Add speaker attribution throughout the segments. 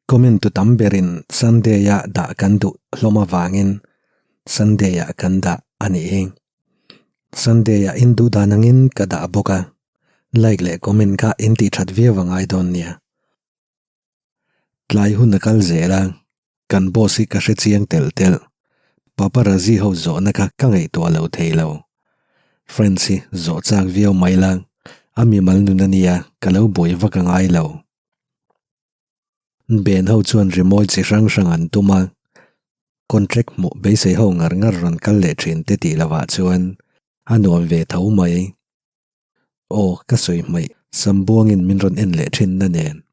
Speaker 1: Comment tu tam berin Sunday-a dah kan duh hlawm avangin Sunday-ah kan dah a nih hi. Sunday-ah in duh dan angin ka dah bawk a, like leh comment kha in tih that viau a ngai dawn nia. Tlai hun a kal zel a, kan boss hi ka hre chiang telh telh. Paparazzi ho zawhna kha ka ngaihtuah lo thei lo. Friends hi zawh chak viau mai la, a mimal nun a nia ka lo buai vak a ngai lo. Ben ho chuan rimawi chi hrang hrang an tum a, contract hmuh beisei ho ngar ngar rawn kal leh thin te tih lovah chuan a nuam ve tho mai. Aw ka sawi hmaih Sambuangin min rawn en leh thin na nen.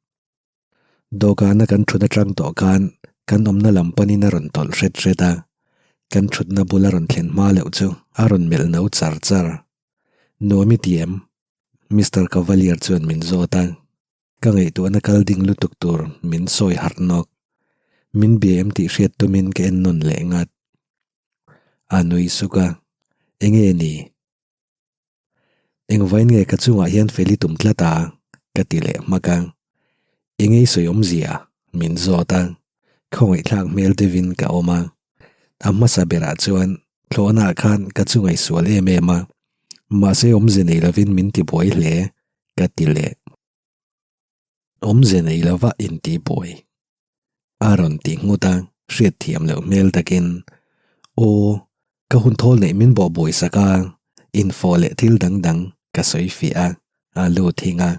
Speaker 1: Dawhkana kan thut atang tawh khan kan awmna lam panin a rawn tawlh hret hret a, kan thutna bula rawn thlen hma loh chu a rawn melh no char char. Nuam i ti em? Mister Cavalier chuan min zawt a. Ka ngaihtuahna kal ding lutuk tur min sawi harh nawk. Min bia em tih hriat tumin ka en nawn leh ngat. A nui suk a, Enge ni? Engvain nge ka chungah hian fel i tum tlat a? ka ti leh hmak a. Enge i sawi awmzia? min zawt a. Khawngaihthlak hmel deuhin ka awm a. A hmasa berah chuan thlawhnaah khan ka chunga i sual em em a. Mahse awmze nei lovin min tibuai hle ka ti leh. Awmze nei lova intihbuai a rawn ti nghut a, hriat thiam loh hmel takin, Aw, ka hun thawl neih min bawh buai sak a, infawh leh thil dang dang ka sawi fiah a, a lut hing a.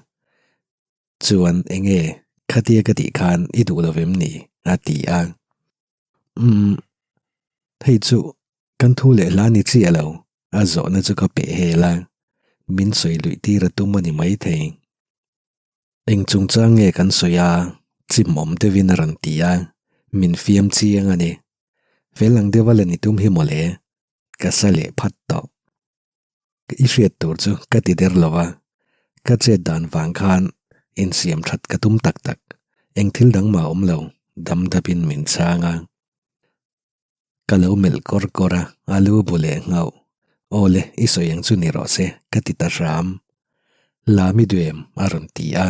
Speaker 1: Chuan enge khatia ka tih khan i duh lo vem ni? a ti a. Umm, hei chu kan thu leh hla ni chiah lo, a zawhna chu ka peh hel a, min sawi luih tir a tum a ni maithei. Eng chungchang nge kan sawi a, chim awm deuhin a rawn ti a, min fiam chiang a ni. Fel ang deuha la ni tum hi mawle, ka sa leh phat tawh. I hriat tur chu ka ti der lo a, ka chet dan vang khan insiam that ka tum tak tak, eng thil dang mah awm lo, dam dapin min chhang a. Ka lo melh kawr kawr a, a lu bu leh nghauh, Aw le, i sawi ang chu ni rawh se, ka ti ta hram. Lami duem a rawn ti a,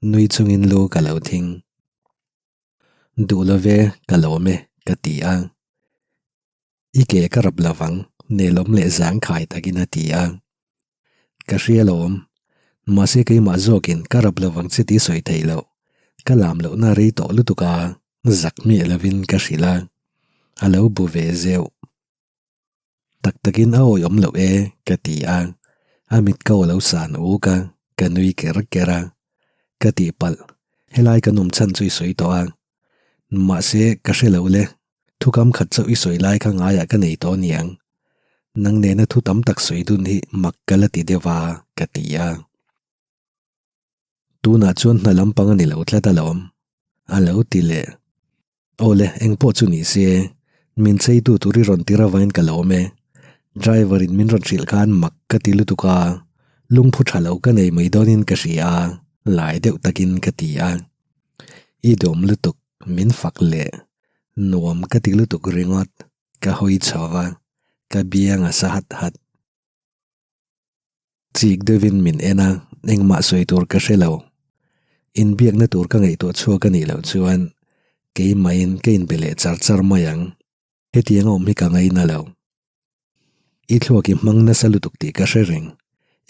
Speaker 1: nui chungin lu ka lo thing. Duh lo ve, ka lawm e, ka ti a. I ke ka rap lovang, nelawm leh zangkhai takin a ti a. Ka hria lawm. Mahse keimah zawkin ka rap lovang che tih sawi theih loh. Ka lam lohna rei tawh lutuk a, zak miah lovin ka hrilh a. A lo bu ve zeuh. Tak takin a awihawm loh e, ka ti a. A mit ko a lo san uk a, ka nui ker ker a. Ka tihpalh, helai kan awm chhan chu i sawi tawh a. Mahse, ka hre lo le. Thukam khat chauh i sawi lai kha ngaiah ka nei tawh aniang. Nang nena thu tam tak sawi dun hi mak ka la ti deuh a, ka ti a. Tunah chuan hna lampang a ni lo tlat alawm, a lo ti leh. Aw le, engpawh chu ni se, min cheitu tur i rawn tir avain ka lawm e. Driver in min rawn hrilh khan mak ka ti lutuk a, lungphu tha lo ka nei mai dawnin ka hria a, lai deuh takin ka ti a. I dawm lutuk min fak leh nuam ka ti lutuk ringawt ka hawi chho va, ka biang a sa hat hat. Chik deuhin min en a, engmah sawi tur ka hre lo. Inbiakna tur ka ngaihtuah chhuak a nih loh chuan keimahin ka inbe leh char char mai ang. Hetiang a awm hi ka ngaina lo. I thluak i hmang nasa lutuk tih ka hre reng.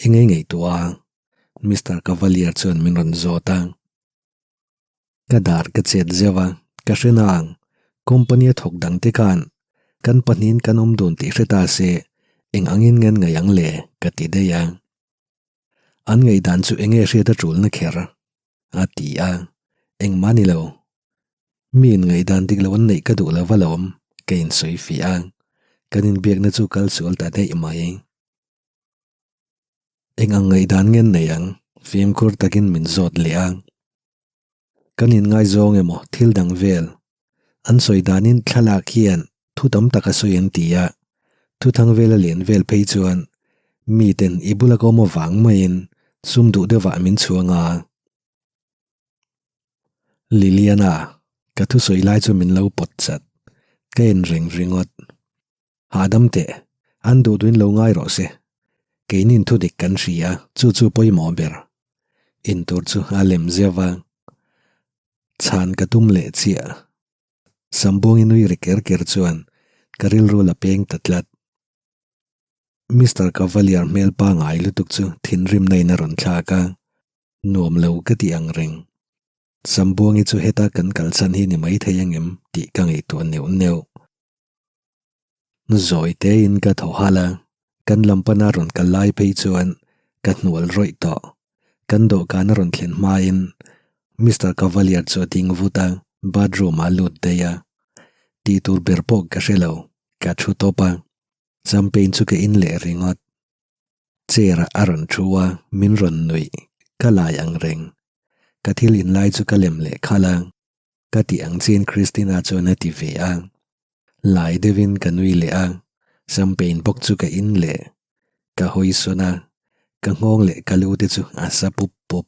Speaker 1: I ngei ngaihtuah a, Mister Cavalier chuan min rawn zawt a. Ka dar ka chet zeuh a, ka hre nang. Company a thawk dang te khan kan pahnihin kan awm dun tih hre ta se eng angin nge an ngaih ang le ka ti daih a. An ngaihdan chu enge hriat a tulna kher? a ti a, engmah ni lo. Mi in ngaihdan dik lo an neih ka duh lo va lawm ka insawi fiah a, kan inbiakna chu kal sual ta daih mai. Eng ang ngaihdan nge an nei ang? Fimkhur takin min zawt leh a. Kan inngaizawng emaw thil dang vel an sawi danin thlalak hian thu tam tak a sawi an ti a, thu thang vela len vel phei chuan miten i bula ka awm avang maiin sum duh deuhah min chhuang a. Liliana, ka thusawi lai chu min lo pawt chat, ka en reng ringawt. Hahdam teh, an duh duhin lo ngai rawh se. Keinin thu dik kan hria, chu chu pawimawh ber. In tur chu a lem zeuh va. Chhan ka tum leh chiah. Sambuangi nui ri ker ker chuan ka rilru la peng ta tlat. Mister Cavalier hmel pangai lutuk chu thinrimna in a rawn thlak a, nuam lo ka ti ang reng. Sambuangi chu heta kan kalsan hi ni maithei angem tih ka ngaihtuah neuh neuh. Zawi tein ka thaw halh a, kan lam pana rawn kal lai phei chuan ka hnual rawih tawh. Kan dawhkan a rawn thlen hmain Mister Cavalier chu a ding vut a, bathroom ah a lut daih a. Tih tur ber pawh ka hre lo, ka thu tawp a. Champagne chu ka in leh ringawt. Chair ah a rawn thu a, min rawn nuih, ka lai ang reng. Ka thil in lai chu ka lem leh khalh a, ka tih ang chiin Christina chuan a ti ve a. Lai deuhin ka nui leh a, champagne bawk chu ka in leh. Ka hawi sawn a, ka nghawng leh ka lu te chu a sa pup pup.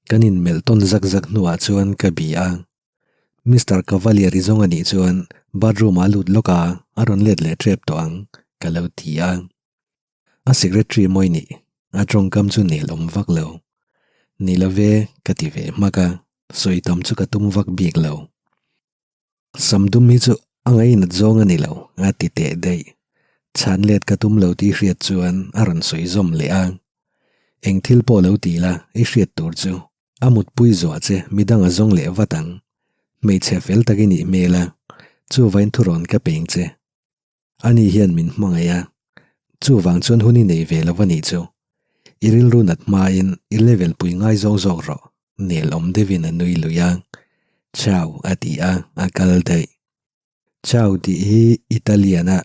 Speaker 1: Kan inmelh tawn zak zak hnuah chuan ka bi a, Mister Cavalier i zawng a nih chuan bathroom ah a lut lawk a, a rawn let leh tep tawh ang, ka lo ti a. A secretary mawi nih, a tawngkam chu nel awm vak lo. Ni lo ve, ka ti ve hmak a, sawi tam chu ka tum vak bik lo. Sam dum hi chu a ngainat zawng a ni lo, a ti teh daih. Chhan let ka tum lo tih hriat chuan a rawn sawi zawm leh a. Eng thil pawh lo ti la, i hriat tur chu a mutpui zuah che midang a zawng leh vat ang. Hmeichhe fel tak i nih hmel a, chuvain thurawn ka peng che. Ani hian min hmangaih a, chuvang chuan hun i nei ve lo a nih chu. I rilru nat hmain i level pui ngai zawng zawk rawh, nel awm deuhin a nui lui a. Ciao a ti a, a kal daih. Ciao tih hi Italian-a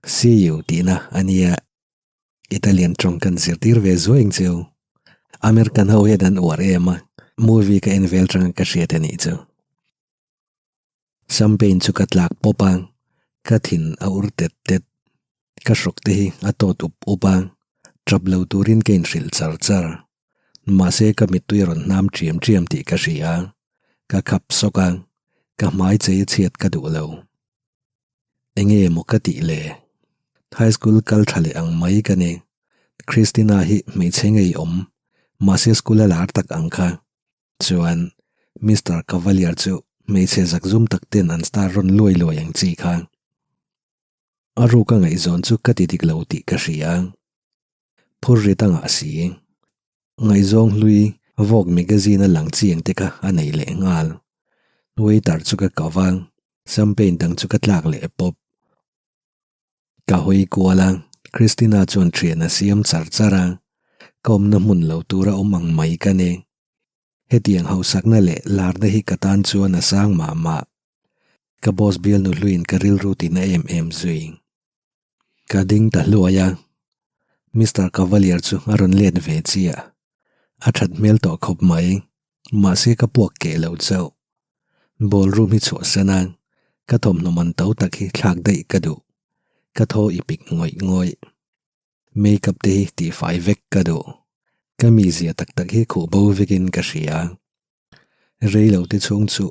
Speaker 1: see you tihna a nia. Italian tawng kan zirtir ve zuai ang cheu. American ho hian an uar em a, movie ka en vel tanga ka hriat a nih chu. Champagne chu ka tlak pawp a, ka thin a ur tet tet. Ka hrawk te hi a tawt up up a, tap lo turin ka inhrilh char char. Mahse ka mittui a rawn hnam ṭiam ṭiam tih ka hria. Ka khap sawk a, ka hmai chei a chhiat ka duh lo. Enge maw ka tih le? High school kal tha leh ang mai ka ni. Christina hi hmeichhe ngei awm, mahse school a lar tak ang kha. Chuan Mister Cavalier chu hmeichhe zakzum tak ten an star rawn luai luai ang chi kha. A ruka ngaihzawn chu ka ti dik lo tih ka hria. Phur rit a ngah si. Ngaihzawng hlui Vogue magazine a lang chiang te kha a nei leh nghal. Waiter chu ka ko va, champagne dang chu ka tlak leh pawp. Ka hawi kual a, Christina chuan thian a siam char char a, ka awmna hmun lo tura awm ang mai ka ni. Hetiang hausakna leh larna hi ka tan chuan a sang mah mah. Ka boss bialnu hluiin ka rilru tina em em zui. Ka ding ta hluai a, Mister Cavalier chu a rawn let ve chiah. A that hmel tawh khawp mai, mahse ka puak keh lo chauh. Ballroom hi chhuahsan a, ka thawmhnaw man to tak hi thlak daih ka duh. Ka thaw i pik ngawih ngawih. Makeup te hi tihfai vek ka duh. Ka mizia tak tak hi khuh bo vekin ka hria. Rei lo te chhung chu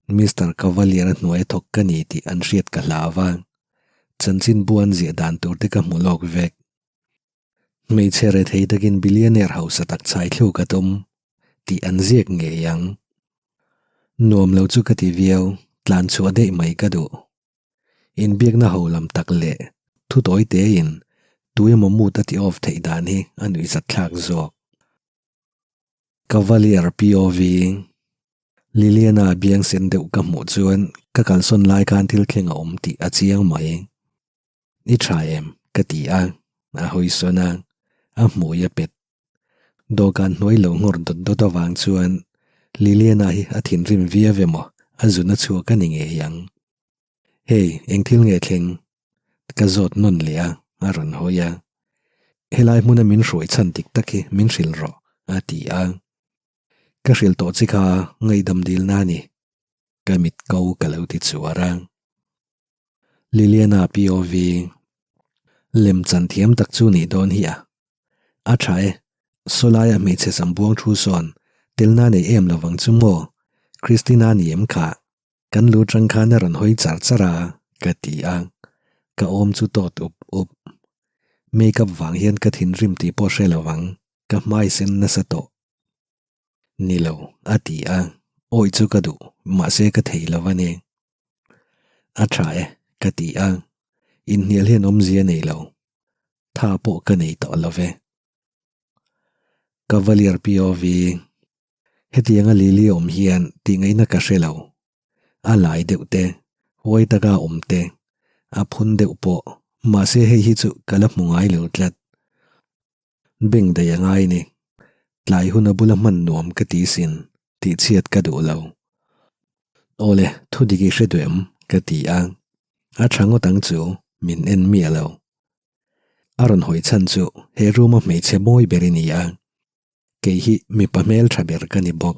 Speaker 1: Mister Cavalier a hnuai a thawk ka ni tih an hriat ka hlau a. Chanchin buan ziah dan tur te ka hmu lawk vek. Hmeichhe rethei takin billionaire hausa tak chhai thluk a tum tih an ziak ngei ang. Nuam lo chu ka ti viau, tlan chhuah daih mai ka duh. Inbiakna ho lam tak leh thu tawi tein tu emaw mood a ti off theih dan hi a nuihzat thlak zawk. Cavalier POV Liliana biang sen deuh ka hmuh chuan ka kalsawn lai khan thil thleng a awm tih a chiang mai. I tha em? ka ti a, a hawi sawn a, a hmui a pet. Dawhkan hnuai lo nghawr dawt dawt avang chuan Liliana hi a thinrim viau emaw a zun a chhuak a ni ngei ang. Hey, eng thil nge thleng? Ka zawt nawn leh a, a rawn hawi a. Helai hmuna min hruai chhan dik tak hi min hrilh rawh, a ti a. Ka hrilh tawh chi kha ngaihdam dilna a ni. Ka mit ko ka lo ti chuar a. Liliana POV Lem chan thiam tak chu nih dawn hi a. A tha e, sawlaia hmeichhe sam buang thu sawn telna nei em lovang chu maw? Christina ni em kha? Kan lu tang khan a rawn hawi char char a, ka ti a. Ka awm chu tawt up up. Makeup vang hian ka thinrim tih pawh hre lovang, ka hmai sen nasa tawh. Ni lo, a ti a. Awih chu ka duh, mahse ka thei lo a ni. A tha e, ka ti a. Inhnial hian awmzia nei lo. Tha pawh ka nei tawh lo ve. Cavalier POV, Hetianga Lily awm hian tihngaihna ka hre lo. A lai deuh te, huai taka a awm te, a phun deuh pawh, mahse hei hi chu ka la hmu ngai lo tlat. Beng daih a ngai ni. Tlai hun a bula hman nuam ka ti sin, tih chhiat ka duh lo. Awle, thu dik i hre duh em? ka ti a. A tha ngawt ang chu, min en miah lo. A rawn hawi chhan chu he room a hmeichhe mawi ber i ni a. Kei hi mipa hmel tha ber ka ni bawk,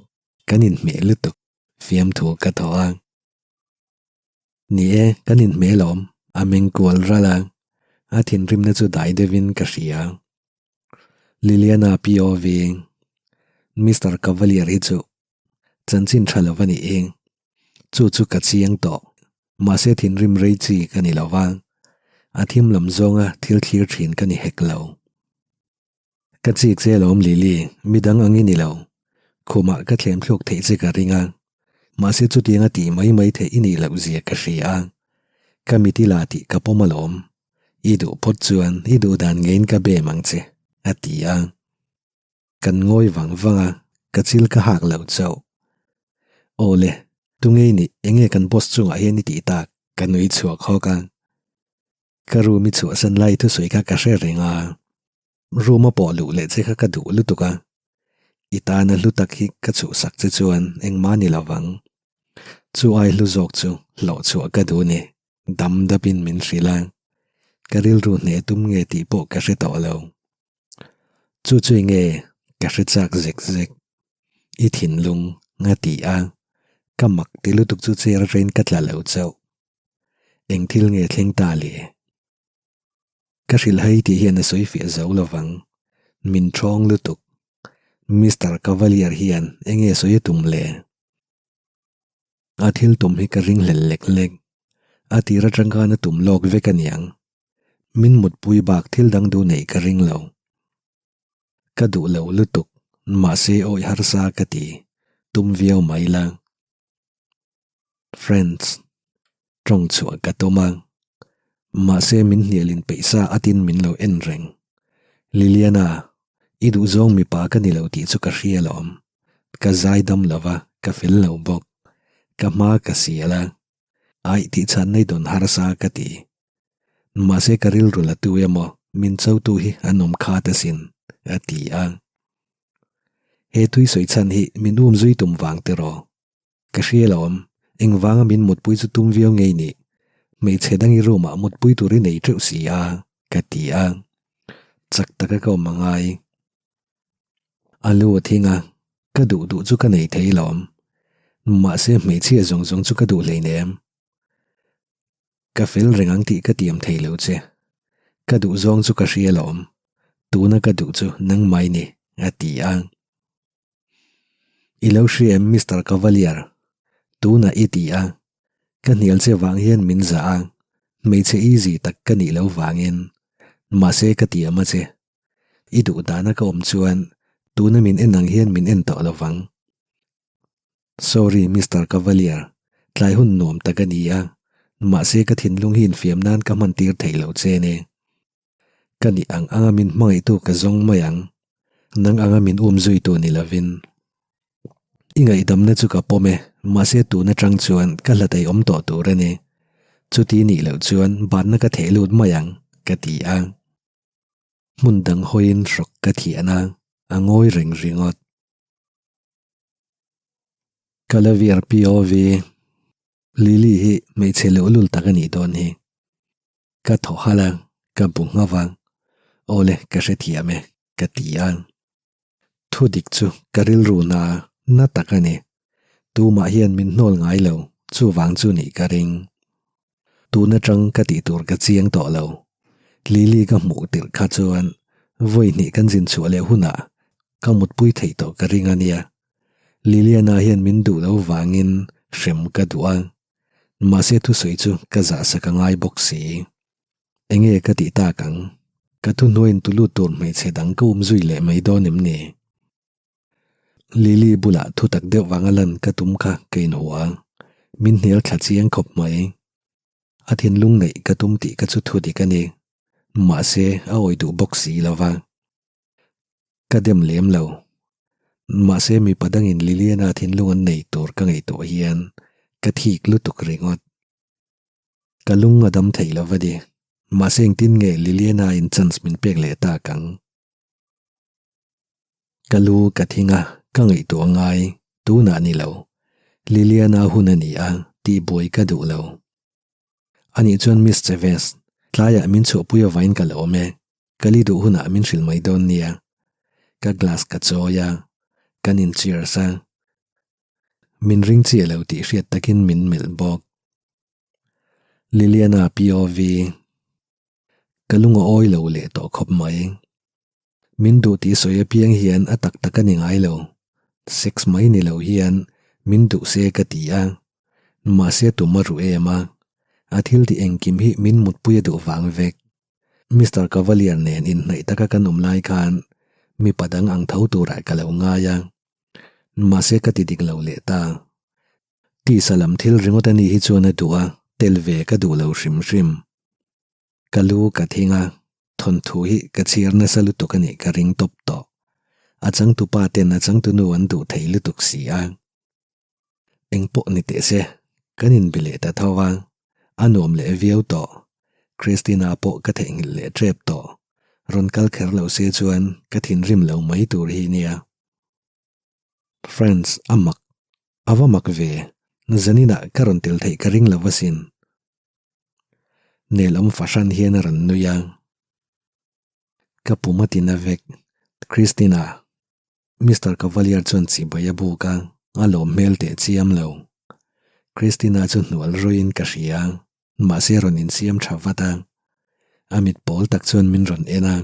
Speaker 1: kan inhmeh lutuk, fiamthu ka thaw a. Ni e, kan inhmeh lawm, a meng kual ral a, a thinrimna chu dai deuhin ka hria. Liliana POV, Mister Cavalier hi chu chanchin tha lo a nih hi, chu chu ka chiang tawh, mahse thinrim rei chi ka ni lo va, a thim lam zawnga thil thlir thin ka ni hek lo. Ka chik che alawm Lily, midang ang i ni lo. Khumah ka thlem thluk theih che ka ring a, mahse chutianga tih mai mai theih i nih loh zia ka hria a. Ka mit i la tih ka pawm alawm. I duh phawt chuan i duh dan ngeiin ka bem ang che, a ti a. Kan ngawi vang vang a, ka chil ka hak lo chauh. Aw le, tunge i nih, enge kan boss chungah hian i tih tak? Ka nui chhuak hawk a. Ka room i chhuahsan lai thusawi kha ka hre reng a, room a pawh luh leh che kha ka duh lutuk a, i tana hlu tak hi ka chhuhsak che chuan engmah ni lovang. Chu ai hlu zawk chu hlawh chhuah ka duh ni, dam dapin min hrilh a, ka rilru hneh tum nge tih pawh ka hre tawh lo. Chu chu enge ka hre chak zek zek, i thinlung a ti a, ka mak ti lutuk chu chair atangin ka tla lo chauh. Eng thil nge thleng ta le? Ka hrilh hai tih hian a sawi fiah zo lovang. Min thawng lutuk. Mister Cavalier hian enge sawi a tum le? A thil tum hi ka ring hlel lek lek. A tir atang khan a tum lawk vek aniang. Min mutpui bak thil dang duh neih ka ring lo. Ka duh lo lutuk, mahse awih harsa ka ti. Tum viau mai la. Friends, tawng chhuah ka tum a, mahse min hnialin peihsa atin min lo en reng. Liliana, i duhzawng mipa ka ni lo tih chu ka hria alawm. Ka zai dam lo va, ka fel lo bawk. Ka hma ka sial a, aih tih chhan nei dawn harsa ka ti. Mahse ka rilru la tu emaw min chotu hi an awm khat asin, a ti a. He tui sawi chhan hi min um zui tum vang tiraw? Ka hria alawm, engvanga min mutpui chu tum viau ngei ni. Hmeichhe dangi room ah mutpui tur i nei teuh si a, ka ti a. Chak taka ka awm angai. A lu a thing a, ka duh duh chu ka nei thei alawm. Mahse hmeichhia zawng zawng chu ka duh hleinem. Ka fel reng ang tih ka tiam thei lo che. Ka duh zawng chu ka hria alawm. Tuna ka duh chu nangmah i ni, a ti a. I lo hria em Mister Cavalier? Tunah i ti a, ka hnial che vang hian min zah a, hmeichhe easy tak ka nih lo vangin. Mahse ka ti am a che. I duh dana ka awm chuan tuna min en ang hian min en tawh lo vang. Sorry Mister Cavalier, tlai hun nuam tak a ni a, mahse ka thinlung hi infiam nan ka hman tir thei lo che ni. Ka nih ang anga min hmangaihtu ka zawng mai ang, nang anga min um zuitu ni lovin. I ngaihdamna chu ka pawm e, mahse tun atang chuan ka hla thei awm tawh tur a ni. Chuti nih loh chuan banna ka theh lut mai ang, ka ti a. Hmun dang hawiin hrawk ka thian a, a ngawi reng ringawt. Calavier POV, Lily hi hmeichhe luhlul tak a nih dawn hi. Ka thaw halh a, ka bu nghauh a, Awle, ka hrethiam e, ka ti a. Thu dik chu ka rilru na na tak a ni. Tumah hian min hnawl ngai lo, chuvang chu nih ka ring. Tun atang ka tih tur ka chiang tawh lo. Lily ka hmuh tirh kha chuan vawi hnih kan zin chhuah leh hunah ka mutpui theih tawh ka ring a nia. Liliana hian min duh lo vangin hrem ka duh a. Mahse thusawi chu ka zahsak a ngai bawk si. Enge ka tih tak ang? Ka thuhnuaiin tulu tur hmeichhe dang ka um zui leh mai dawn em ni? Lily bulah thutak deuh vanga lan ka tum kha ka inhua. Min hnial thla chiang khawp mai. A thinlung neih ka tum tih ka chu thu dik a ni. Mahse, a awi duh bawk si lo va. Ka dem lem lo. Mahse, mipa dangin Liliana thinlung an nei tur ka ngaihtuah hian ka thik lutuk ringawt. Ka lung a dam thei lo va ni. Mahse, engtin nge Liliana in chance min pek leh tak ang? Ka lu ka thing a, ka ngaihtuah ngai, tunah ni lo. Liliana hun a ni a, tihbuai ka duh lo. Anih chuan Miss Chavez, tlaiah min chhuahpui avain ka lo awm e, ka li duh hunah min hrilh mai dawn nia. Ka glass ka chawi a, kan in cheers a. Min ring chiah lo tih hriat takin min melh bawk. Liliana POV. Ka lung a awi lo leh tawh khawp mai. Min duh tih sawi apiang hian a tak tak a ni ngai lo. Sex mai ni lo hian min duh se ka ti a. Mahse tum a ruh em a. A thil tih engkim hi min mutpui a duh vang vek. Mister Cavalier nen inhnaih taka kan awm lai khan mipa dang ang tho turah ka lo ngai a. Mahse ka ti dik lo leh ta. Tisa lam thil ringawt a ni hi chuan a duh a, tel ve ka duh lo hrim hrim. Ka lu ka thing a, thawnthu hi ka chhiar nasa lutuk a nih ka ring tawp tawh. A changtupa ten a changtunu an duh thei lutuk si a. Eng pawh ni teh se, kan inbe leh ta tho a, a nuam leh viau tawh. Christina pawh ka theihnghilh leh tep tawh. Rawn kal kher lo se chuan ka thinrim lo mai tur hi nia. Friends, a mak. A va mak ve. Zaninah ka rawn tel theih ka ring lo asin. Nelawm fahran hian a rawn nui a. Ka pum a ti na vek. Christina. Mister Cavalier chuan chibai a buk a, a lawm hmel teh chiam lo. Christina chu hnual ruiin ka hria, mahse rawn insiam tha vat a. A mit pawl tak chuan min rawn en a.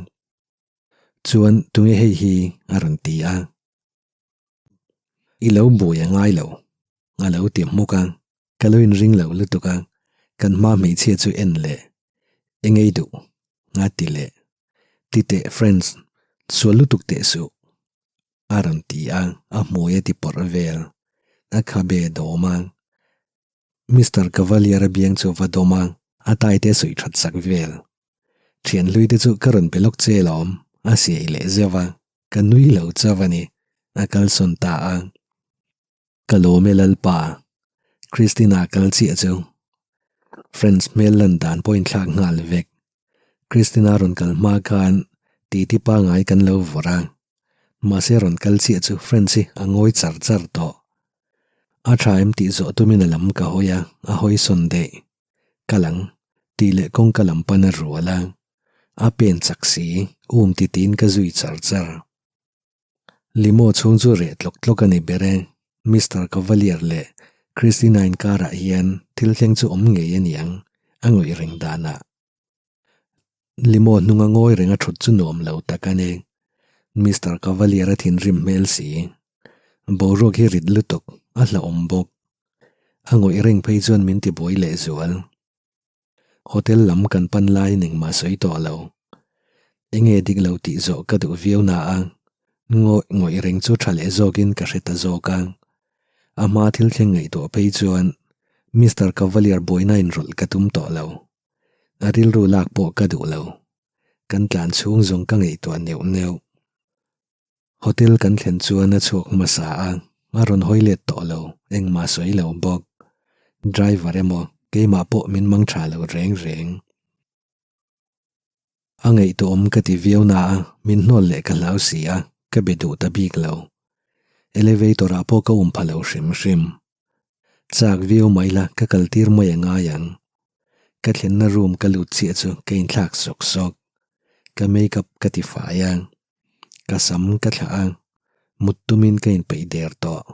Speaker 1: Chuan tunge hei hi a rawn ti a. I lo buai a ngai lo, a lo ti hmuk a, ka lo inring lo lutuk a, kan hma hmeichhia chu en leh eng ei duh a ti leh. Ti teh friends, sual lutuk teh suh a rawn ti a, a hmui a ti pawrh vel, a khabe dawm a. Mister Cavalier-a biang chu va dawm a, a taite suih that sak vel. Thian hlui te chu ka rawn pe lawk che lawm, a siai leh zeuh a, ka nui lo chauh a ni, a kalsawn ta a. Ka lawm e Lalpa, Christina kal chiah chu. Friends hmel lan dan pawh inthlak nghal vek. Christina rawn kal hma khan titi pangai kan lo vawrh a, mahse rawn kal chiah chu Friends hi a ngawi char char tawh. A tha em tih zawh tumin a lam ka hawi a, a hawi sawn daih. Kal ang, tih leh kawngka lam pan a rual a. A pen chak si, um ti tiin ka zui char char. Limo chhung chu reh tlawk tlawk a ni ber e. Mister Cavalier leh Christina inkarah hian thil thleng chu awm ngei a niang, a ngawih reng danah. Limo hnunga ngawi reng a thut chu nuam lo tak a ni. Mister Cavalier a thinrim hmel si. Boruak hi rit lutuk, a hlauhawm bawk. A ngawih reng phei chuan min tibuai leh zual. Hotel lam kan pan laiin engmah sawi tawh lo. Enge dik lo tih zawh ka duh viau na a, ngawih ngawih reng chu tha leh zawkin ka hre ta zawk a. A hma thil thleng ngaihtuah phei chuan Mister Cavalier buaina inrawlh ka tum tawh lo. A rilru lak pawh ka duh lo. Kan tlan chhung zawng ka ngaihtuah neuh neuh. Hotel kan thlen chuan a chhuak hmasa a, a rawn hawi let tawh lo, engmah sawi lo bawk. Driver emaw keimah pawh min mang tha lo reng reng. A ngaihtuahawm ka ti viau na a, min hnawl leh ka hlau si a, ka be duh ta bik lo. Elevator ah pawh ka um pha lo hrim hrim. Chak viau mai la ka kal tir mai a ngai ang. Ka thlenna room ka lut chiah chu ka inthlak sawk sawk. Ka makeup ka ti fai a, ka sam ka thlah a, mut tumin ka inpeih der tawh.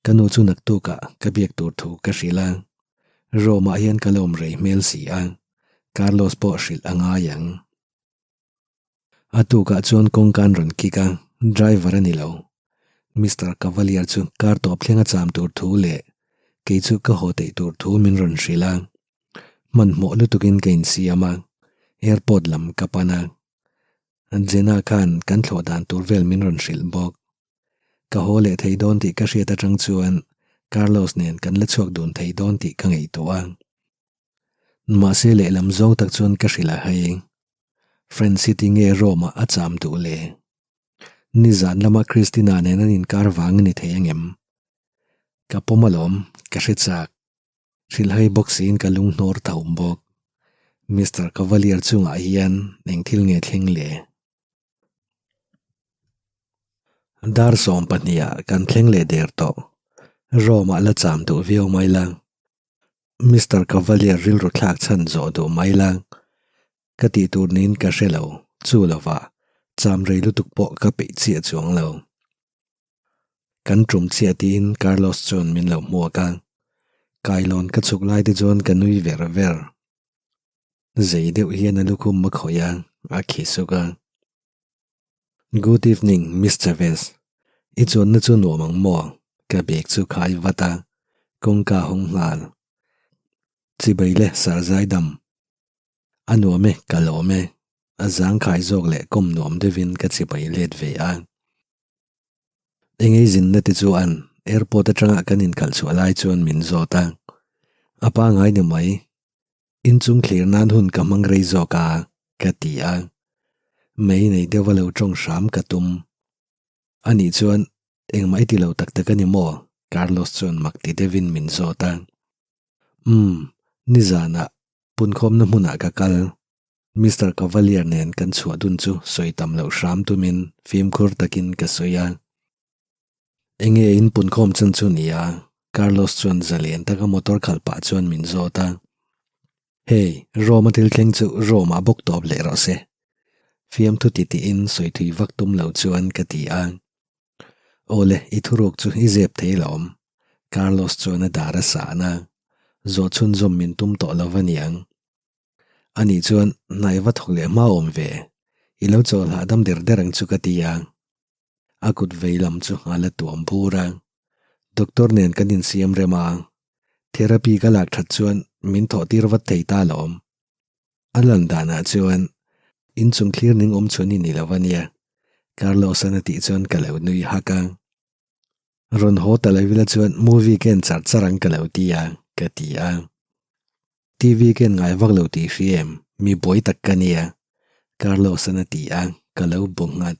Speaker 1: Ka nu chu naktukah ka biak tur thu ka hrilh a, Rome ah hian ka la awm rei hmel si a, Carlos pawh hrilh a ngai ang. A tukah chuan kawngka an rawn kick a, driver a ni lo. Mister Cavalier chu car tawp thleng a cham tur thu leh kei chu ka haw theih tur thu min rawn hrilh a. Hmanhmawh lutukin ka insiam a, airport lam ka pan a. Jenna khan kan thlawh dan tur vel min rawn hrilh bawk. Ka haw leh thei dawn tih ka hriat atang chuan Carlos nen kan la chhuak dun thei dawn tih ka ngaihtuah a. Mahse lehlam zawng tak chuan ka hrilh a hei. Friend City nge Rome ah a cham duh le? Nizan lama Christina nen an inkar vang a ni thei angem? Ka pawm alawm, ka hre chak. Hrilhhai bawk siin ka lung hnawr tho bawk. Mister Cavalier chungah hian eng thil nge thleng le? Dar 12 ah kan thleng leh der tawh. Rome ah la cham duh viau mai la. Mister Cavalier rilru thlak chhan zawh duh mai la. Ka tih tur niin ka hre lo, chu lovah cham rei lutuk pawh ka peih chiah chuang lo. Kan tum chiah tiin Carlos chuan min lo hmuak a, kailawn ka chhuk lai te chuan ka nui ver ver. Zei deuh hian a lukhum a khawih a, a khi suk a. Good evening, Miss Chavez. I chuanna chu nuam ang maw? Ka bag chu khai vat a, kawngka hawng nghal. Chibai le Sarzaidam. A nuam e, ka lawm e. A zangkhai zawk leh kawm nuam deuhin ka chibai let ve a. Engei zinna te chu an airport atanga kan inkhalh chhuah lai chuan min zawt a, a pangai ni mai, inchung thlir nan hun ka hmang rei zawk a, ka ti a. Mei nei deuh a lo tawng hram ka tum. Anih chuan engmah i ti lo tak tak a ni maw? Carlos chuan mak ti deuhin min zawt a. Umm, nizanah punkhawmna hmunah ka kal. Mister Cavalier nen kan chhuah dun chu sawi tam loh hram tumin fimkhur takin ka sawi a. Enge in punkhawm chan chu ni a? Carlos chuan zalen taka motor khalh pah chuan min zawt a. Hey, Rome-a thil thleng chu Rome-ah bawk tawp leh rawh se. Fiamthu ti tiin sawi thui vak tum lo chuan ka ti a. Awle, i thuruk chu i zep thei lawm. Carlos chuan a dar a sahna. Zawh chhunzawm min tum tawh lo va niang. Anih chuan hnai va thawk leh hma awm ve, i lo chawl hahdam der der ang chu ka ti a. A kut vei lam chu a la tuam bur a. Doctor nen kan insiam rem a, therapy ka lak that chuan min thawh tir vat thei ta alawm. A lan danah chuan inchung thlir ning awm chhun i ni lo a nia, Carlos-an a tih chuan ka lo nui hak a. Rawn haw ta lo ila chuan movie ka en char char ang ka lo ti a, ka ti a. TV ka en ngai vak lo tih hri em, mi buai tak ka nia, Carlos-an a ti a, ka lo bu nghat.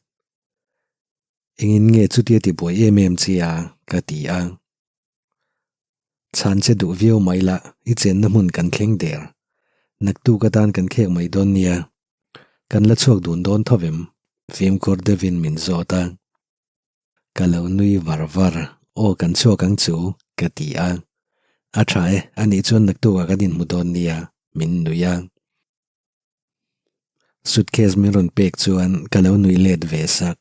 Speaker 1: Engin nge chutia ti buai em em che a, ka ti a. Chhan che duh viau mai la, i chenna hmun kan thleng der. Naktuk atan kan khek mai dawn nia. Kan la chhuak dun dawn tho vem, fimkhur deuhin min zawt a. Ka lo nui var var, Aw kan chhuak ang chu, ka ti a. A tha e, anih chuan naktukah kan inhmu dawn nia, min nui a. Suitcase min rawn pek chuan ka lo nui let ve sak.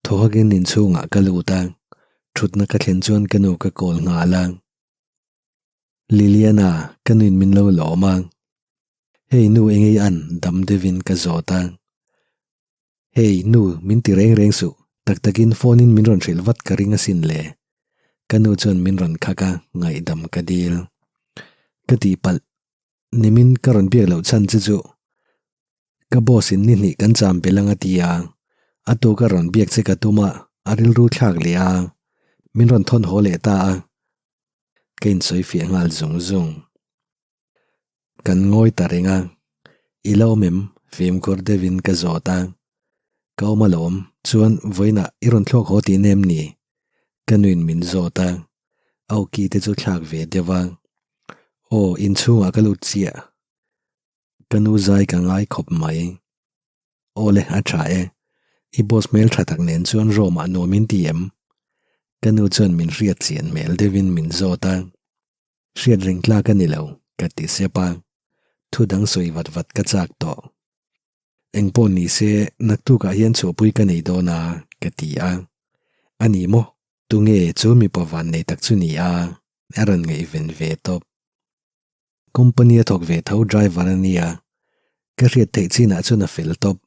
Speaker 1: Thaw hakin inchhungah ka lut a, thutna ka thlen chuan ka nu ka call nghal a. Liliana, ka nuin min lo lawm a. Hei nu engei an dam deuhin ka zawt a. Hey, nu, min ti reng reng suh. Tak takin phone in min rawn hrilh vat ka ring asin le. Ka nu chuan min rawn khak a, ngaihdam ka dil. Ka tihpalh, nimin ka rawn biak loh chhan che chu ka boss in ni hnih kan cham belh ang a ti a, a tuk a rawn biak che ka tum a, a rilru thlak leh a, min rawn thawn haw leh ta a. Ka insawi fiah nghal zung zung. Kan ngawi ta reng a, I la awm em? Fimkhur deuhin ka zawt a. Ka awm alawm, chuan vawiinah i rawn thlawk haw tih nem ni? Ka nuin min zawt a, a awki te chu thlak ve deuh a. Aw, inchhungah ka lut chiah. Ka nu zai ka ngai khawp mai. Aw le, a tha e. I boss hmel tha tak nen chuan Rome ah nuam in ti em? Ka nu chuan min hriat chian hmel deuhin min zawt a. Hriat reng tlak a ni lo, ka ti sep a. Thu dang sawi vat vat ka chak tawh. Eng pawh ni se, naktukah hian chhuahpui ka nei dawn a, ka ti a. A ni maw? Tunge chu mipa van nei tak chu ni a? A rawn ngaihven ve tawp. Company a thawk ve tho driver a nia. Ka hriat theih chinah chuan a fel tawp.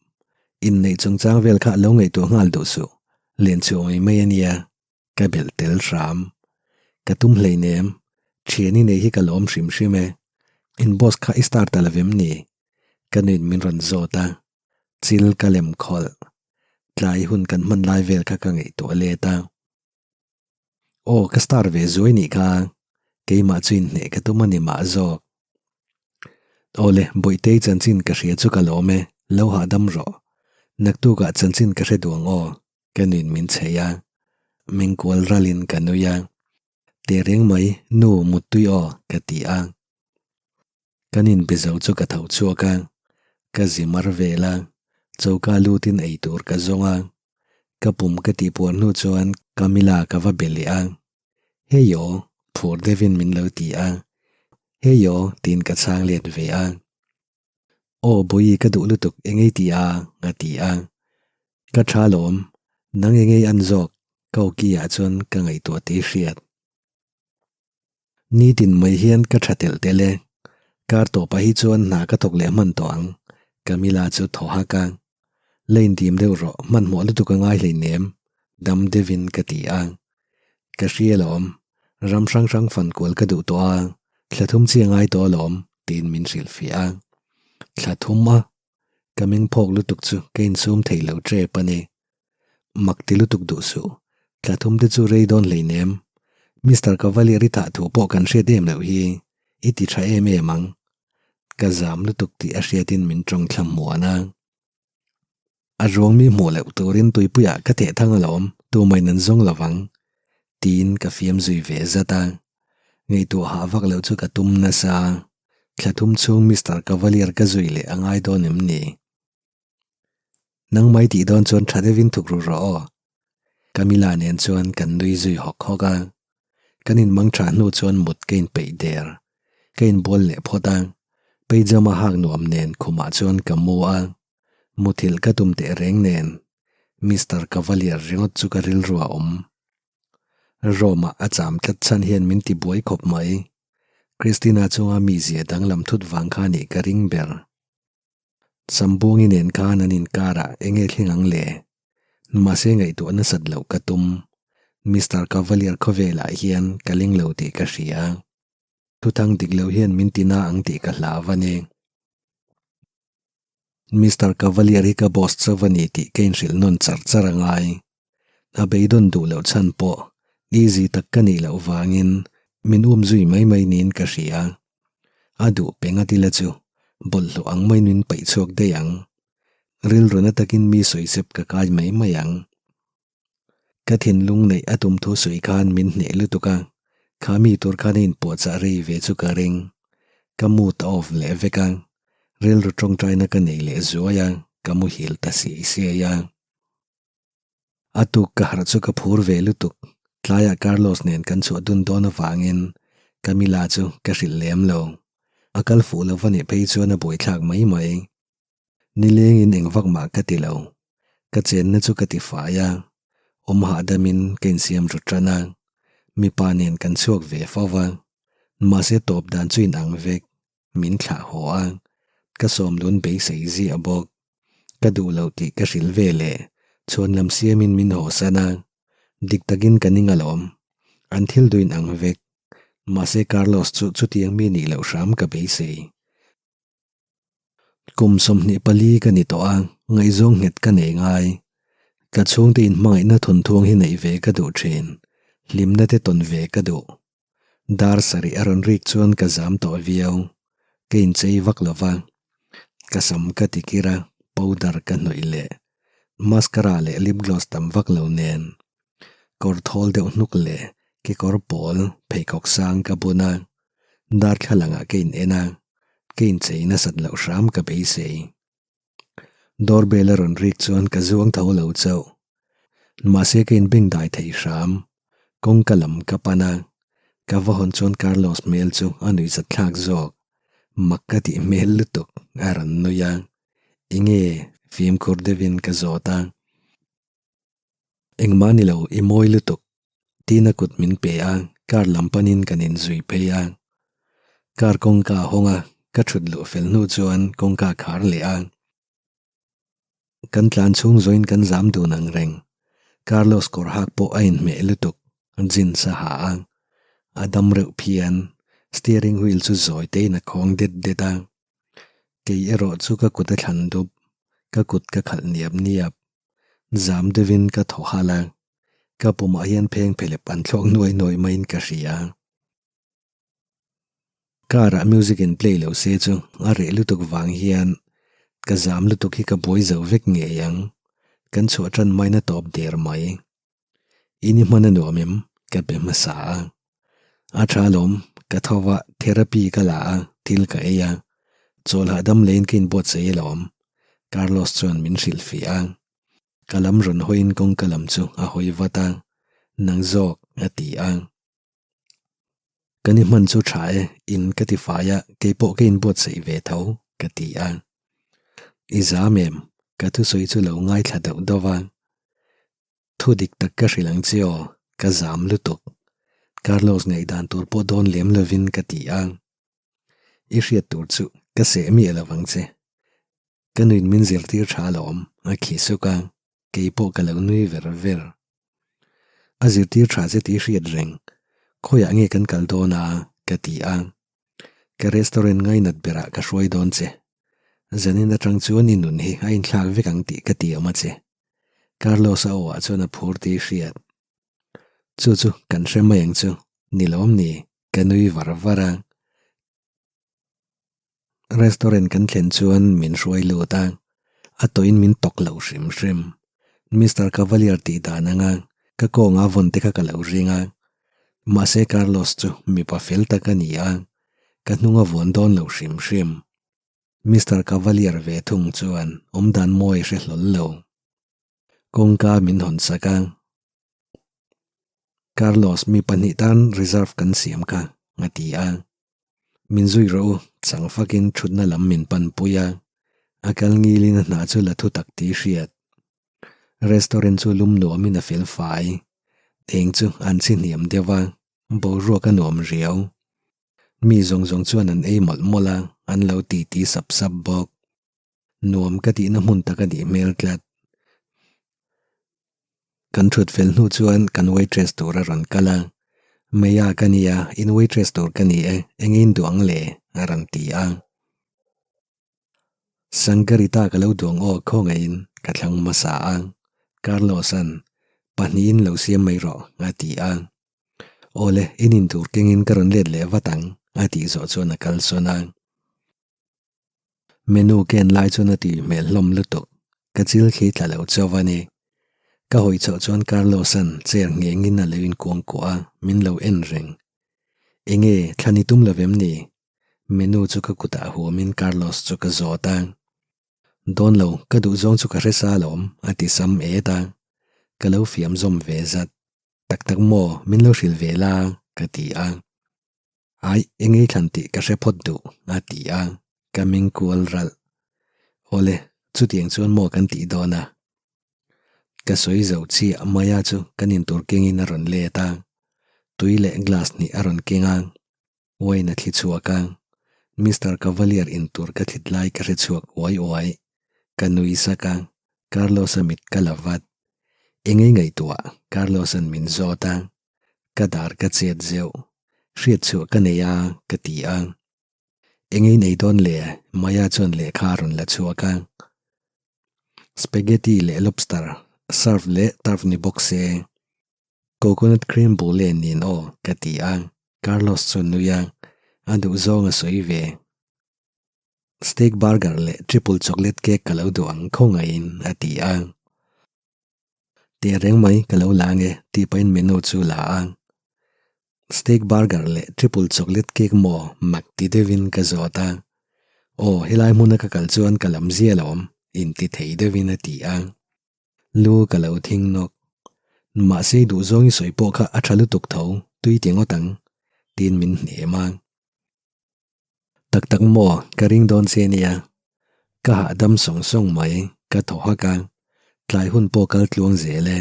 Speaker 1: Inneih chungchang vel kha lo ngaihtuah nghal duh suh. Lenchhuah mai mai a nia. Ka belh tel hram. Ka tum hleinem, thian i nei hi ka lawm hrim hrim e. In boss kha i star ta lo em ni? Ka nuin min rawn zawt a, chil ka lem khawlh. Tlai hun kan hman lai vel kha ka ngaihtuah let a. Aw ka star ve zuai nih kha, keimah chu inhneh ka tum a ni mah zawk. Awle, Bawihtei chanchin ka hria chu ka lawm e, lo hahdam rawh. Naktukah chanchin ka hre duh ang aw, ka nuin min chheih a. Mengkual ralin ka nui a. Tehreng mai, nu muttui aw, ka ti a. Kan inbe zo chu ka tho chhuak a, ka zi mar vel a, choka lutin ei tur ka zawng a. Ka pum ka tih puar hnu chuan Camilla ka va be leh a, Hey aw, phur deuhin min lo ti a, Hey aw tiin ka chhang let ve a. Aw Bawihi ka duh lutuk engei ti a a ti a. Ka tha lawm, nang engei an zawk ka awki ah chuan ka ngaihtuah tih hriat. Nitin mai hian ka tha telh telh e. Kar tawpah hi chuan hna ka thawk leh hman tawh ang, Camilla chu thaw hak a. La indim deuh rawh, hmanhmawh lutuk a ngai hleinem, dam deuhin ka ti a. Ka hria alawm, ram hrang hrang fan kual ka duh tawh a, thla thum chi a ngai tawh alawm, tiin min hrilhfiah a. Thla thum a? Ka meng phawk lutuk chu ka insum thei lo tep a ni. Mak ti lutuk duh suh, thla thum te chu rei dawn hleinem. Mister Cavalier i thah thu pawh kan hriat em loh hi, i ti tha em em ang. Ka zam lutuk tih a hriatin min tawng thla hmuan a. A ruang mi hmuh loh turin tuipuiah ka theh thang alawm, tumain an zawng lo vang, tiin ka fiam zui ve zat a. Ngaihtuah hah vak loh chu ka tum nasa. Thla thum chhung Mister Cavalier ka zui leh a ngai dawn em ni? Nangmai tih dawn chuan tha deuhin thuk ru rawh aw. Camilla nen chuan kan nui zui hawk hawk a. Kan inmang tha hnu chuan mut ka inpeih der. Ka inbual leh phawt a. Pyjama hak nuam nen khumah chuan ka mu a. Muthilh ka tum teh reng nen Mister Cavalier ringawt chu ka rilru a awm. Rome-ah a cham tlat chhan hian min ti buai khawp mai. Christina chunga mizia danglam thut vang kha nih ka ring ber. Sambuangi nen khan an inkarah eng nge thleng ang le? Mahse ngaihtuah nasat loh ka tum. Mister Cavalier khawvelah hian ka ling lo tih ka hria. Thuthang dik lo hian min ti na ang tih ka hlau a ni. Mister Cavalier hi ka boss chauh a ni tih ka inhrilh nawn char char a ngai. A beidawn duh loh chhan pawh easy tak ka nih loh vangin min um zui mai mai niin ka hria. A duh peng a tila chu bawlhhlawh ang maiin min paih chhuak daih ang. Rilru na takin mi sawisep ka kai mai mai ang. Ka thinlung neih a tum thu sawi khan min hneh lutuk a, kha mi tur khan a inpuahchah rei ve chu ka ring. Ka mood a off leh vek a, rilru tawngtaina ka nei leh zuai a, ka muhil ta siai siai a. A tuk ka harh chu ka phur ve lutuk, tlaiah Carlos nen kan chhuah dun dawn avangin Camila chu ka hrilh lem lo. A kal fuh lo va nih phei chuan a buaithlak mai mai. Nilengin eng vak mah ka ti lo. Ka chenna chu ka ti fai a, awm hahdamin ka insiam ru tan a, mipa nen kan chhuak ve fo va, mahse tawp dan chu inang vek. Min thlah haw a, ka sawmlun beisei ziah bawk. Ka duh loh tih ka hrilh ve leh chhuan lam siamin min haw san a, dik takin ka ning alawm. An thil duhin ang vek. Mahse Carlos chu chutiang mi nih loh hram ka beisei. Kum 24 ka ni tawh a, ngaihzawng nghet ka nei ngai. Ka chhungte inhmangaihna thawnthuang hi neih ve ka duh thin, hlimna te tawn ve ka duh. Dar sarih a rawn rik chuan ka zam tawh viau. Ka inchei vak lo va. Ka sam ka ti kir a, powder ka hnawih leh. Mascara leh lip gloss tam vak lo nen. Kawr thawl deuh hnuk leh kekawr pawl pheikhawk sang ka bun a. Darthlalangah ka in en a, ka inchei nasat loh hram ka beisei. Doorbell a rawn rik chuan ka zuang tho lo chauh. Mahse ka inbeng dai thei hram. Kawngka lam ka pan a, ka va hawn chuan Carlos hmel chu a nuihzat thlak zawk. Mak ka tih hmel lutuk a rawn nui a. Enge fimkhur deuhin ka zawt a. Engmah ni lo i mawi lutuk. Tiin a kut min pe a, car lam panin kan inzui phei a. Car kawngka a hawng a, ka thut luh fel hnu chuan kawngka a khar leh a. Kan tlan chhung zawin kan zam dun ang reng. Carlos kawr hak pawh a inhmeh lutuk, jeans a ha a. A dam reuh phian, steering wheel chu zawi tein a khawng det det a. Kei erawh chu ka kut a thlan dup, ka kut ka khalh niap niap. Zam deuhin ka thaw halh a. Ka pumah hian pheng phelep an thlawk nuai nuai maiin ka hria. Car ah music in play lo se chu a reh lutuk vang hian ka zam lutuk hi ka buai zo vek ngei ang. Kan chhuah tan main a tawp der mai. In i hman a nuam em? Ka be hmasa a. A tha lawm, ka tho va, therapy ka la a, thil ka ei a. Chawl hahdam leiin ka inbuatsaih alawm. Carlos chuan min hrilhfiah a. Ka lam rawn hawiin kawngka lam chu a hawi vat a, Nang zawk, a ti a. Kan i hman chu tha e, in ka ti fai a, keipawh ka inbuatsaih ve tho, ka ti a. I zam em? Ka thusawi chu lo ngaithla deuh deuh a. Thu dik tak ka hrilh ang che aw, ka zam lutuk. Carlos ngaihdan tur pawh dawn lem lovin ka ti a. I hriat tur chu ka seh miah lo vang che. Ka nuin min zirtir tha alawm, a khi suk a, kei pawh ka lo nui ver ver. A zirtir tha che tih hriat reng, khawiah nge kan kal dawn a? ka ti a. Ka restaurant ngainat berah ka hruai dawn che. Zanin atang chuan i nun hi a inthlak vek ang tih ka ti awm a che. Carlos-a aw ah chuan a phur tih hriat. Chu chu kan hre mai ang chu, ni lawm ni, ka nui var var a. Restaurant kan thlen chuan min hruai lut a, a tawhin min tawk lo hrim hrim. Mister Cavalier tih dan anga ka kawnga vawn te kha ka lo ring a, mahse Carlos chu mipa fel tak a ni a, ka hnung a vuan dawn lo hrim hrim. Mister Cavalier ve thung chuan awmdan mawi hre hlawl lo. Kawngka min hawn sak a. Carlos, mi pahnih tan reserve kan siam kha, a ti a. Min zui rawh u, chang fakin thutna lam min panpui a. A kal ngilin a hna chu la thu tak tih hriat. Restaurant chu lum nuamin a fel fai. Eng chu an chhi hniam deuh a, boruak a nuam riau. Mi zawng zawng chuan an ei mawlh mawlh a, an lo titi sap sap bawk. Nuam ka tihna hmun tak a nih hmel tlat. Kan thut fel hnu chuan kan waitress tur a rawn kal a, Maya ka nia, in waitress tur ka ni e, eng in duh ang le? a rawn ti a. Sangarita ka lo duang aw khawngaihin ka thlang hmasa a, Carlos-a'n pahnihin lo siam mai rawh a ti a. Awle, in intur kengin ka rawn let leh vat ang a tih zawh chuan a kalsawn a. Menu ken lai chuan a tih hmel hlawm lutuk, ka chil khi tla lo chauh a ni. Ka hawi chhoh chuan Carlos-a'n chair nghengin a lo inkuang kuah a, min lo en reng. Enge, thlan i tum lo vem ni? Menu chu ka kutah huamin Carlos chu ka zawt a. Dawn lo, ka duh zawng chu ka hre sa alawm, a ti sam et a. Ka lo fiam zawm ve zat. Tak tak maw, min lo hrilh ve la, ka ti a. Aih, eng ei thlan tih ka hre phawt duh, a ti a, ka meng kual ralh. Awle, chutiang chuan maw kan tih dawn a? Ka sawi zo chiah Maya chu kan intur kengin a rawn let a, tui leh glass hnih a rawn keng a, wine a thli chhuak a, Mister Cavalier intur ka thlit lai ka hre chhuak uai uai. Ka nui sak a, Carlos-a mit ka la vat. Eng ei ngaihtuah? Carlos-a'n min zawt a. Ka dar ka chet zeuh. Hriat chhuah ka nei a, ka ti a. Eng ei nei dawn le? Maya chuan lehkha a rawn la chhuak a. Spaghetti leh lobster, surf leh turf ni bawk se. Coconut cream bule nin aw, ka ti a. Carlos chuan nui a, a duhzawng a sawi ve. Steak burger leh triple chocolate cake ka lo duh ang khawngaihin, a ti a. Teh reng mai ka lo la ange tih pahin menu chu la a. Steak burger leh triple chocolate cake maw mak ti deuhin ka zawt a. Aw helai hmuna ka kal chuan ka lam zia lo awm inti thei deuhin a ti a. Lu ka lo thing nawk. Mahse i duhzawng i sawi pawh kha a tha lutuk tho tui ti ngawt ang tiin min hnem a. Tak tak maw, ka ring dawn che nia. Ka hahdam sawng sawng mai, ka thaw hak a, tlai hun pawh kal tluang zel e.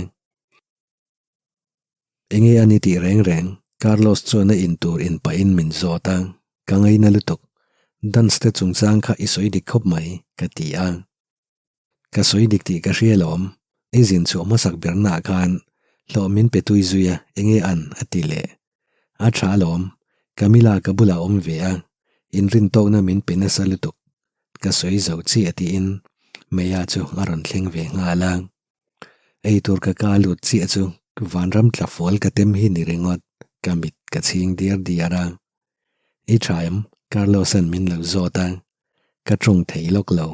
Speaker 1: Enge a ni tih reng reng, Carlos chuan a in tur in pahin min zawt a, ka ngaina lutuk. Dance te chungchang kha i sawi dik khawp mai, ka ti a. Ka sawi dik tih ka hria lawm, i zin chhuah hmasak bernaah khan hlawh min pe tui zui a, enge an? a ti leh. A tha alawm, Camilla ka bulah awm ve a, inrintawkna min pe nasa lutuk. Ka sawi zo chiah tiin Maya chu a rawn thleng ve nghal a. Eitur ka ka lut chiah chu. Vanram tla fual ka tem hi ni ringawt, ka mit ka chhing diar diar a. I tha em? Carlos-a'n min lo zawt a, ka tawng thei lawk lo.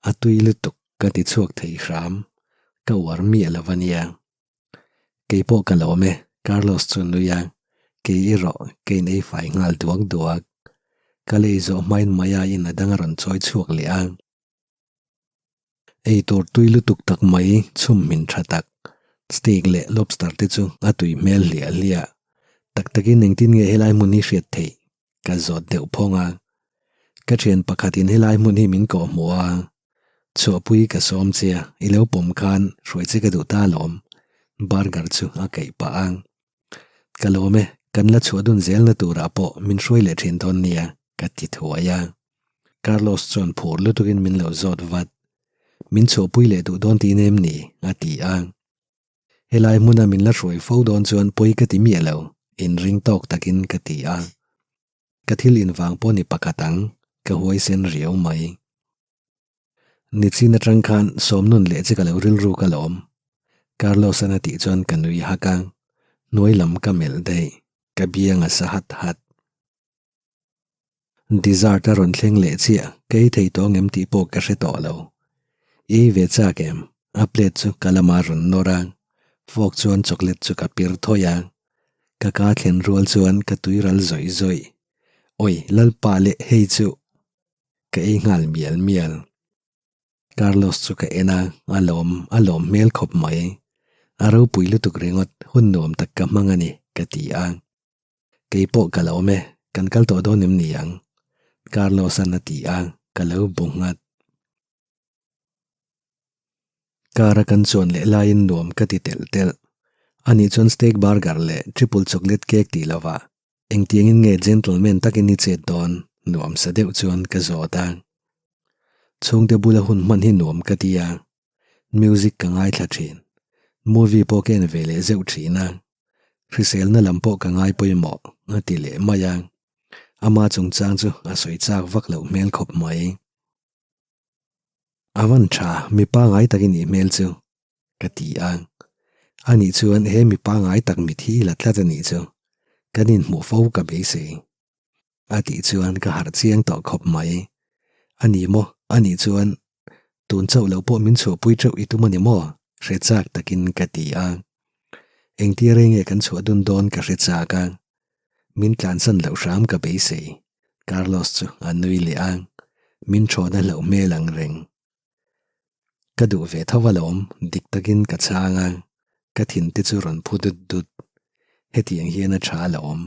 Speaker 1: A tui lutuk ka ti chhuak thei hram, ka uar miah lo a nia. Kei pawh ka lawm e, Carlos chu nui a, kei erawh ka in ei fai nghal duak duak. Ka lei zawh hmain Maya-in a dang a rawn chawi chhuak leh a. Ei tur tui lutuk tak mai chhum hmin tha tak, steak leh lobster te chu a tui hmel hliah hliah. Tak takin engtin nge helai hmun hi hriat theih? Ka zawt deuh phawng a. Ka thian pakhatin helai hmun hi min kawh hmuh a, chhuahpui ka sawm che a, i lo pawm khan hruai che ka duh ta alawm, burger chu a kaih pah a. Ka lawm e, kan la chhuah dun zelna turah pawh min hruai leh thin dawn nia, ka ti thuai a. Carlos chuan phur lutukin min lo zawt vat. Min chhuahpui leh duh dawn tih nem ni? a ti a. Helai hmuna min la hruai fo dawn chuan pawi ka ti miah lo, inring tawk takin ka ti a. Ka thil invang pawh ni pakhat ang, ka huaisen riau mai. Nichin atang khan sawmnun leh che ka lo rilru ka lawm. Carlos-a'n a tih chuan ka nui hak a, hnuai lam ka melh daih, ka biang a sa hat hat. Dessert a rawn thleng leh chiah, ka ei thei tawh ngem tih pawh ka hre tawh lo. I ei ve chak em? A plate chu ka lamah a rawn nawr a, fork chuan chocolate chu ka pir thawih a. Ka ka thlen rual chuan ka tui ral zawih zawih. Awi, Lalpa leh hei chu! Ka ei nghal mial mial. Carlos chu ka en a, a lawm, a lawm hmel khawp mai. A ropui lutuk ringawt, hun nuam tak ka hmang a ni, ka ti a. Kei pawh ka lo awm e, kan kal tawh dawn em ni ang? Carlos-a'n a ti a, ka lo bu nghat. Car a kan chuan leh laiin nuam ka ti telh telh. Ani chuan steak burger leh triple chocolate cake tih lovah Engtiangin nge gentleman takin i chet dawn? Nuam sa deuh chuan ka zawt a. Chhungte bula hun hman hi nuam ka ti a. Music ka ngaithla thin. Movie pawh ka en ve leh zeuh thin a. Hriselna lam pawh ka ngai pawimawh a ti leh mai a. Ama chungchang chu a sawi chak vak loh hmel khawp mai. A van tha, mi pangai tak i nih hmel chu, ka ti a. Ani chuan he mi pangai tak mit hi i la tlat a nih chu, kan inhmuh fo ka beisei. A tih chuan ka harh chiang tawh khawp mai. A ni maw? A nih chuan tun chauh loh pawh min chhuahpui teuh i tum a ni maw? Hre chak takin ka ti a. Engtia rei nge kan chhuah dun dawn ka hre chak a. Min tlansan loh hram ka beisei. Carlos chu a nui leh a, min thawn a hlauh hmel ang reng. Ka duh ve tho alawm, dik takin ka chhang a, ka thin te chu rawn phu dut dut. Hetiang hian a tha alawm.